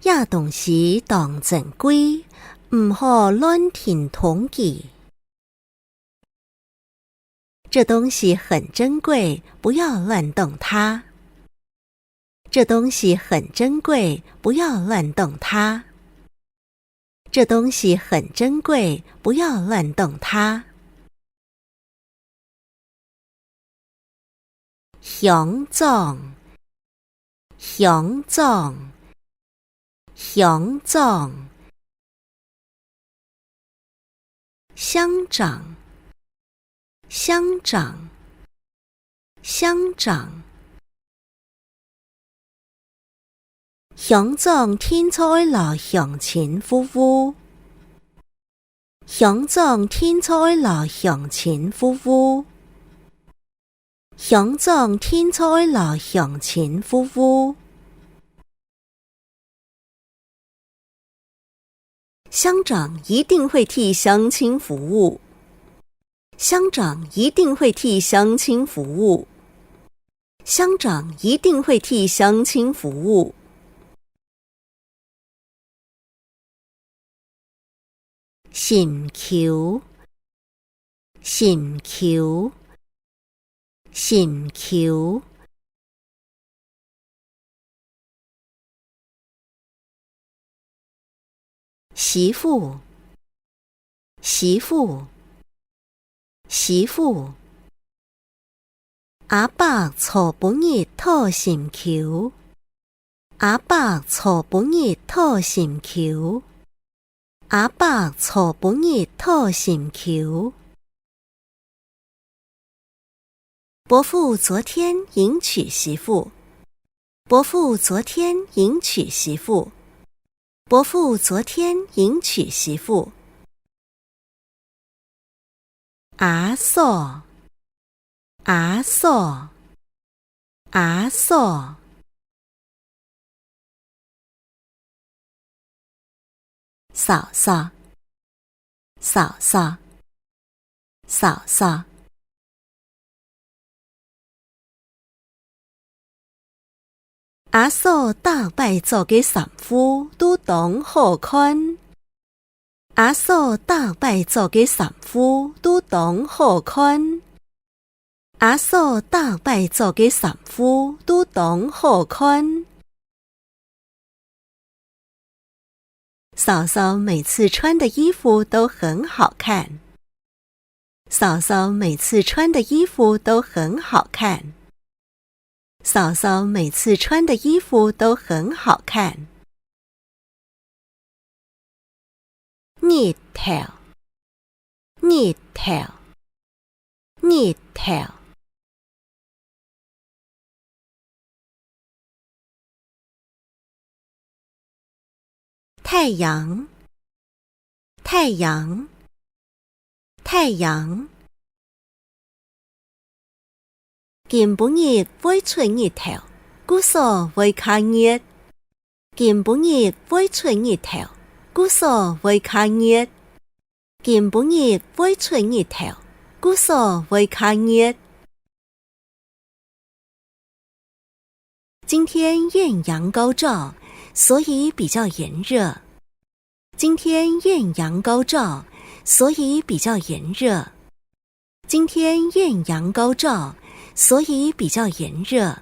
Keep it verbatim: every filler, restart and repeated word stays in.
這東西當珍貴，毋好亂停動佢。這東西很珍貴，不要亂動它。這東西很珍貴，不要亂動它。這東西很珍貴，不要亂動它。 鄉長，鄉長，鄉長。鄉長，鄉長，鄉長。 鄉長定著愛摎鄉親服務。鄉長定著愛摎鄉親服務。鄉長定著愛摎鄉親服務。 鄉長一定會替鄉親服務。鄉長一定會替鄉親服務。鄉長一定會替鄉親服務。 心臼，心臼，心臼。師傅，師傅，師傅。 阿伯昨晡日討心臼。阿伯昨晡日討心臼。阿伯昨晡日討心臼。伯父昨天迎娶媳婦。伯父昨天迎娶媳婦。伯父昨天迎娶媳婦。 阿嫂，阿嫂，阿嫂。嫂嫂，嫂嫂，嫂嫂。 阿嫂逐擺著个衫褲都當好看。阿嫂逐擺著个衫褲都當好看。阿嫂逐擺著个衫褲都當好看。 嫂嫂每次穿的衣服都很好看。嫂嫂每次穿的衣服都很好看。嫂嫂每次穿的衣服都很好看。日頭，日頭，日頭。 太陽，太陽，太陽。今晡日會出日頭，故所會較熱。今晡日會出日頭，故所會較熱。今晡日會出日頭，故所會較熱。 今天豔陽高照，所以比較炎熱。今天豔陽高照，所以比較炎熱。今天豔陽高照，所以比較炎熱。